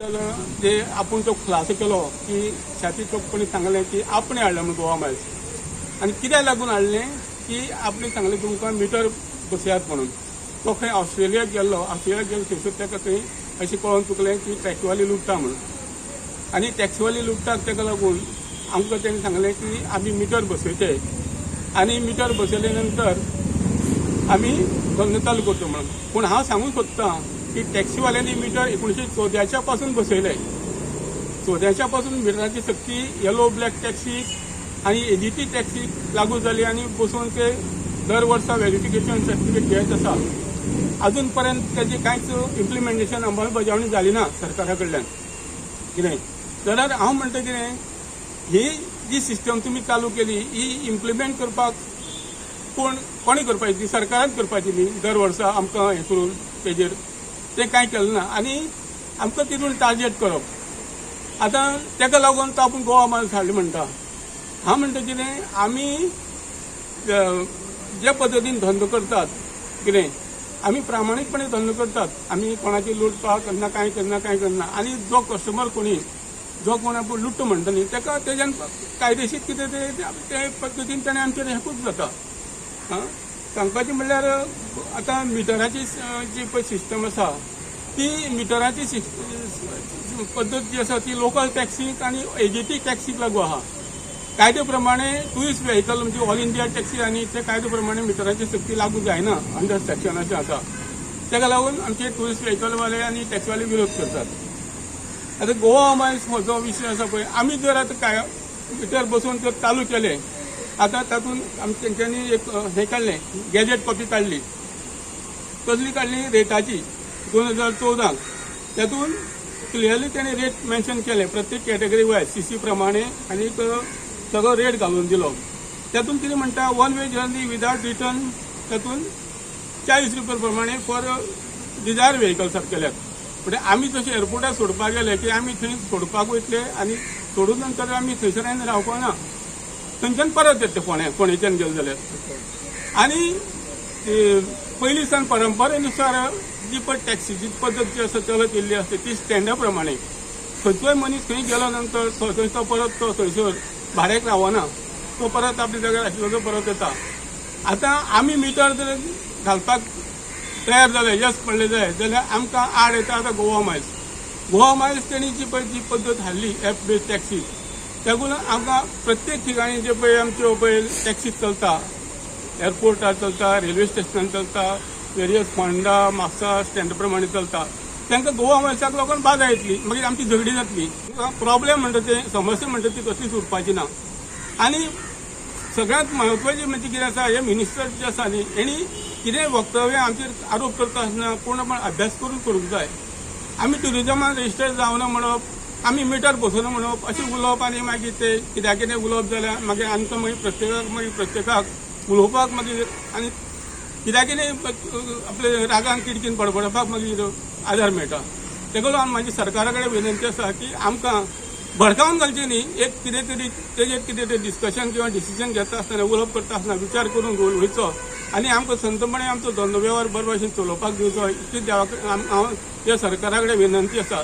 जे आपूण तो खुलासो केलो की छाती चोखपणी सांगलें की आपणें हाडलें म्हणून गोवा मायल्स आनी कित्याक लागून हाडलें की आपणें सांगलें तुमकां मिटर बसयात म्हणून. तो खंय ऑस्ट्रेलियाक गेल्लो, ऑस्ट्रेलियाक गेलो थंयसर ताका थंय अशें कळोन चुकलें की टॅक्सीवाले लुट्टा म्हणून. आनी टॅक्सीवाले लुट्टाक ताका लागून आमकां तेणें सांगलें की आमी मिटर बसयते आनी मिटर बसयले नंतर आमी धंदो चालू करतो म्हणून. पूण हांव सांगूंक सोदतां की टॅक्सीवाल्यांनी मिटर 1914 पासून बसयले. 14 पासून मिटराची सक्ती येलो ब्लॅक टॅक्सी आनी एजीटी टॅक्सी लागू जाली आनी बसोवन ते दर वर्सा व्हेरिफिकेशन सर्टिफिकेट घेत आसा. अजून पर्यंत ताची कांयच इम्प्लिमेंटेशन, अंमलबजावणी जाली ना सरकारा कडल्यान. कितें जाल्यार हांव म्हणटा, कितें ही जी सिस्टम तुमी चालू केली ही इम्प्लिमेंट करपाक कोण कोणी करपाची? ती सरकारान करपाची न्ही. दर वर्सा आमकां हें करून तेजेर तें कांय केलें ना आनी आमकां तितून टार्गेट करप. आतां ताका लागून तो आपूण गोवा मायल्स हाडले म्हणटा. हांव म्हणटा कितें, आमी जे पद्दतीन धंदो करतात, कितें आमी प्रामाणीकपणे धंदो करतात. आमी कोणाची लुटपाक केन्ना कांय केन्ना कांय करना. आनी जो कस्टमर कोणी जो कोण आपूण लुट्टो म्हणटा न्ही, ताका तेज्यान कायदेशीर कितें ते ते पद्दतीन ताणें आमचेर हेकूच जाता. आं, सांगपाचें म्हणल्यार आतां मिटराची जी पळय सिस्टम आसा ती मिटराची पद्दत जी आसा ती लोकल टॅक्सीक आनी एजीटी टॅक्सीक लागू आहा. कायद्या प्रमाणे टुरिस्ट व्हेकल म्हणजे ऑल इंडिया टॅक्सी आनी ते कायद्या प्रमाणे मिटराची सक्ती लागू जायना, अंडर सेक्शन अशें आसा. ताका लागून आमचे टुरिस्ट व्हेकलवाले आनी टॅक्सीवाले विरोध करतात. आतां गोवा मायल्स हो जो विशय आसा पळय, आमी जर आतां काय मिटर बसोवन जर चालू केले, आतां तातूंत आमी तेंच्यांनी एक हें काडलें, गॅजेट कॉपी काडली. कसली काडली? रेटाची 2014. तातूंत क्लियरली तेणे रेट मेन्शन केले प्रत्येक कॅटेगरी वायज सीसी प्रमाणे आनी सगळो रेट घालून दिलो. तातूंत कितें म्हणटा, one way journey without return तातूंत 40 रुपया प्रमाणे फॉर डिझायर व्हेकल केल्यात. म्हणजे आमी जशें एअरपोर्टार सोडपाक गेले की आमी थंय सोडपाक वयतले आनी सोडून नंतर आमी थंयसर आनी रावपाक ना, थंयच्यान परत येतले फोंड्या, फोंडेच्यान गेले जाल्यार. आनी पयलीं सावन परंपरेनुसार जी पळय टॅक्सीची पद्दत जी आसा चलत येयल्ली आसता ती स्टँडा प्रमाणे खंयचोय मनीस खंय गेलो नंतर थंय तो परत तो थंयसर भाड्याक रावना, तो परत आपल्या जाग्यार आशिल्लो तो परत येता. आतां आमी मिटर जर घालपाक तयार जाले, यस पडले जाय जाल्यार आमकां आड येता आतां गोवा मायल्स. गोवा मायल्स तेणी जी पळय जी पद्दत हाडली एप बेस्ड टॅक्सी, तेगून आमकां प्रत्येक ठिकाणी जे पळय आमच्यो पळय टॅक्सी चलता, एअरपोर्टार चलता, रेल्वे स्टेशनार चलता, वेरियस फोंडा म्हापसा स्टँड प्रमाणे चलता, तांकां गोवा मायल्साक लागून बादा येतली. मागीर आमची झगडी जातली. प्रॉब्लेम म्हणटा ते समस्या म्हणटा ती कसलीच उरपाची ना. आनी सगळ्यांत म्हत्वाचें म्हणजे कितें आसा, हे मिनिस्टर जे आसा न्ही, हेणी कितेंय वक्तव्य आमचेर आरोप करता आसतना पूर्णपण अभ्यास करून करूंक जाय. आमी ट्युरिजमान रजिस्टर जावना म्हणप, आमी मिटर बसोवना म्हणप, अशें उलोवप आनी मागीर ते कित्याक कितें उलोवप जाल्यार मागीर आमकां मागीर प्रत्येकाक उलोवपाक मागीर आनी कित्याक कितें आपले रागान तिडकीन बडबडपाक मागीर आदार मेळटा. तेका लागून म्हाजी सरकारा कडेन विनंती आसा की आमकां भडकावन घालचें न्ही. एक कितें तरी तेजेर कितें तरी डिस्कशन किंवा डिसिजन घेता आसतना, उलोवप करता आसतना विचार करून उलोवचो आनी आमकां संतपणे आमचो धंदो वेव्हार बरे भशेन चलोवपाक दिवचो, इतली देवा कडेन हांव त्या सरकारा कडेन विनंती आसा.